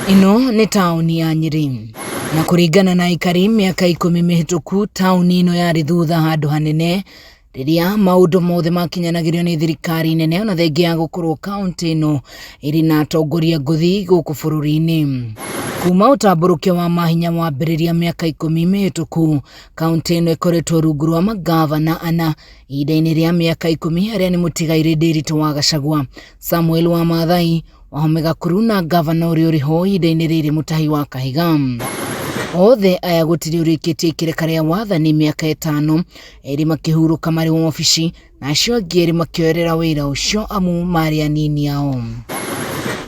Ĩno nĩ taũni ya Nyĩrĩ na kũringana na aikari mĩaka 10 mĩhĩtũku taũni ĩno yarĩ thutha handũ hanene rĩrĩa maũndũ mothe makinyanagĩrio nĩ thirikari nene ona thengia ya gũkorwo kaũntĩ ĩno ĩrĩ na atongoria ngũthi gũkũ bũrũri-inĩ. Kuma ũtambũrũkia wa mahinya wambĩrĩria mĩaka 10 mĩhĩtũku, kaũntĩ ĩno ĩkoretwo rungu rwa mangavana ana ihinda-inĩ rĩa mĩaka 10 arĩa nĩ mũtigairĩ Ndĩritũ wa Gachagua, Samuel wa Maathai, Wahome Gakuru na ngavana ũrĩa ũrĩ ho ihinda-inĩ rĩrĩ Mutahi wa Kahiga. Othe aya gũtirĩ ũrĩkĩtie ikereka rĩa wathani mĩaka 5, erĩ makĩhurũka marĩ wabici na acio angĩ erĩ makĩoerera wĩra ũcio amu marĩ anini ao.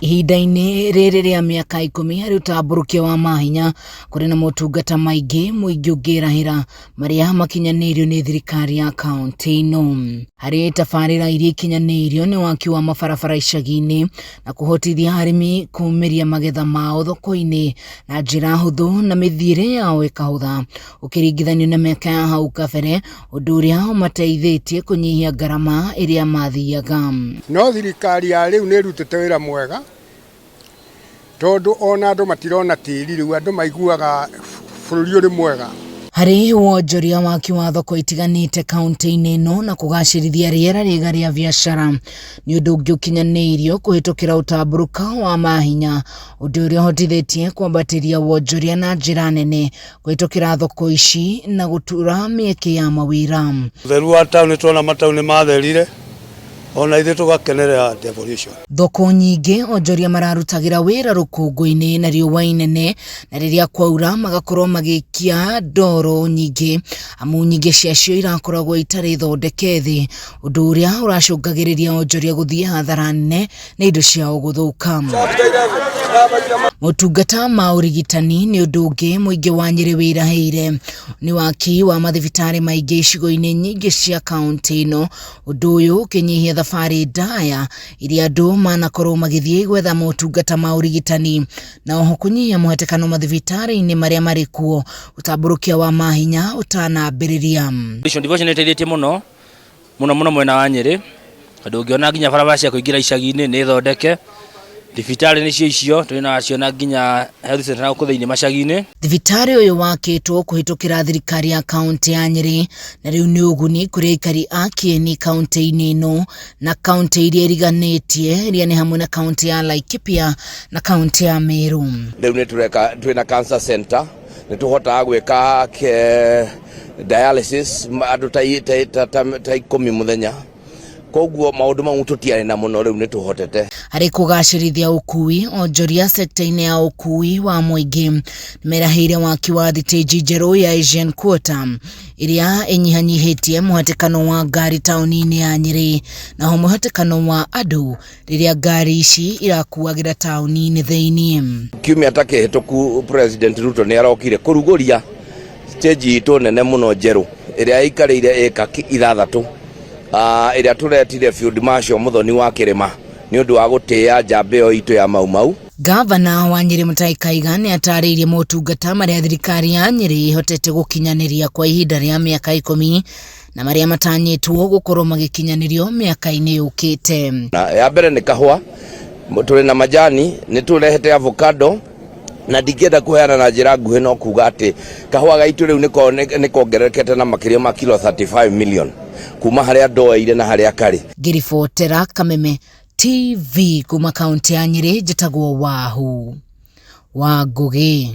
Ihinda-inĩ rĩrĩ rĩa mĩaka 10 harĩ ũtambũrũkia wa mahinya kũrĩ na motungata maingĩ mũingĩ ũngĩrahĩra marĩa makinyanĩirio nĩ thirikari ya kaũntĩ ĩno. Harĩ tabarĩra iria ikinyanĩirio nĩ waki wa mabarabara icagi-inĩ na kũhotithia arĩmi kumĩria magetha mao thoko-inĩ na njĩra hũthũ na mĩthiĩre yao ĩkahũtha ũkĩringithanio na mĩaka ya hau kabere, ũndũ ũrĩa ũmateithĩtie kũnyihia ngarama ĩrĩa mathiaga. No thirikari ya rĩu nĩ ĩrutĩte wĩra mwega tondũ ona andũ matirona tĩri rĩu, andũ maiguaga bũrũri ũrĩ mwega. Harĩ wonjoria waki wa thoko itiganĩte kaũntĩ-inĩ ĩno na kũgacĩrithia rĩera rĩega rĩa biacara nĩ ũndũ ũngĩ ũkinyanĩirio kũhĩtũkĩra ũtambũrũka wa mahinya, ũndũ ũrĩa ũhotithĩtie kwambatĩria wonjoria na njĩra nene kũhĩtũkĩra thoko ici na gũtura mĩeke ya mawĩra. Ũtheru wa taũni tuona mataũni matherire ona ithuĩ tũgakenerera devolution. Thoko nyingĩ onjoria mararutagĩra wĩra rũkũngũ-inĩ na riũa inene na rĩrĩa kwaura magakorwo magĩikia ndoro nyingĩ amu nyingĩ ciacio irakoragwo itarĩ thondeke thĩ, ũndũ ũrĩa ũracũngagĩrĩria onjoria gũthiĩ hathara nene nĩ indo ciao gũthũka. Motungata ma ũrigitani nĩ ũndũ ũngĩ mũingĩ wa Nyĩrĩ wĩrahĩire nĩ waki wa mathibitarĩ maingĩ icigo-inĩ nyingĩ cia kaũntĩ ĩno, ũndũ ũyũ ũkĩnyihia thabarĩ ndaya iria andũ manakorwo magĩthiĩ gwetha motungata ma ũrigitani na oho kũnyihia mũhatĩkano mathibitarĩ-inĩ marĩa marĩ kuo ũtambũrũkia wa mahinya ũtanambĩrĩria. Devolution nĩ ĩteithĩtie mũno mũno mũno mwena wa Nyĩrĩ tondũ ũngĩona nginya barabara cia kũingĩra icagi-inĩ nĩ thondeke, thibitarĩ nĩcio icio twĩ nacio na nginya health center gũkũ thĩinĩ macagi-inĩ. Thibitarĩ ũyũ wakĩtwo kũhĩtũkĩra thirikari ya kaũntĩ ya Nyĩrĩ na rĩu nĩ ũguni kũrĩ aikari a Kieni kaũntĩ-inĩ ĩno na kaũntĩ iria iriganĩtie iria nĩ hamwe na kaũntĩ ya Laikipia na kaũntĩ ya Meru. Rĩu nĩ tũreka twĩna cancer center nĩ tũhotaga gwĩka dialysis andũ ta 10 mũthenya, koguo maũndũ mau tũtiarĩ na mũno, rĩu nĩ tũhotete. Harĩ kũgacĩrithia ũkui onjoria sekta-inĩ ya ũkui wa mũingĩ merahĩire waki wa thitĩnji njerũ ya Asian Quarter ĩrĩa ĩnyihanyihĩtie mũhatĩkano wa ngari taũni-inĩ ya Nyĩrĩ naho mũhatĩkano wa andũ rĩrĩa ngari ici irakuagĩra taũni-inĩ thĩinĩ. Kiumia ta kĩhĩtũku President Ruto nĩ arokire kũrugũria stage itũ nene mũno njerũ ĩrĩa ĩikarĩire ĩka 6, ĩrĩa tũretire Field Marshal Muthoni wa Kĩrĩma nĩ ũndũ wa gũtĩĩa njamba ĩyo itũ ya Mau Mau. Gavana wa Nyĩrĩ Mutahi Kaiga nĩ atarĩirie motungata marĩa thirikari ya Nyĩrĩ ĩhotete gũkinyanĩria kwa ihinda rĩa mĩaka 10 na marĩa matanyĩtwo gũkorwo magĩkinyanĩrio mĩaka-inĩ yũkĩte. Na ya mbere nĩ kahũa, tũrĩ na majani, nĩ tũrehete avocado, na ndingĩenda kũheana na njĩra nguhĩ no kuga atĩ kahũa gaitũ rĩu nĩ kongererekete na makĩria ma kilo 35 million kuma harĩa ndoeire na harĩa karĩ. Ngĩribotera Kameme TV kuma kaunti ya Nyĩrĩ, njĩtagwo Wahu wa Ngũgĩ.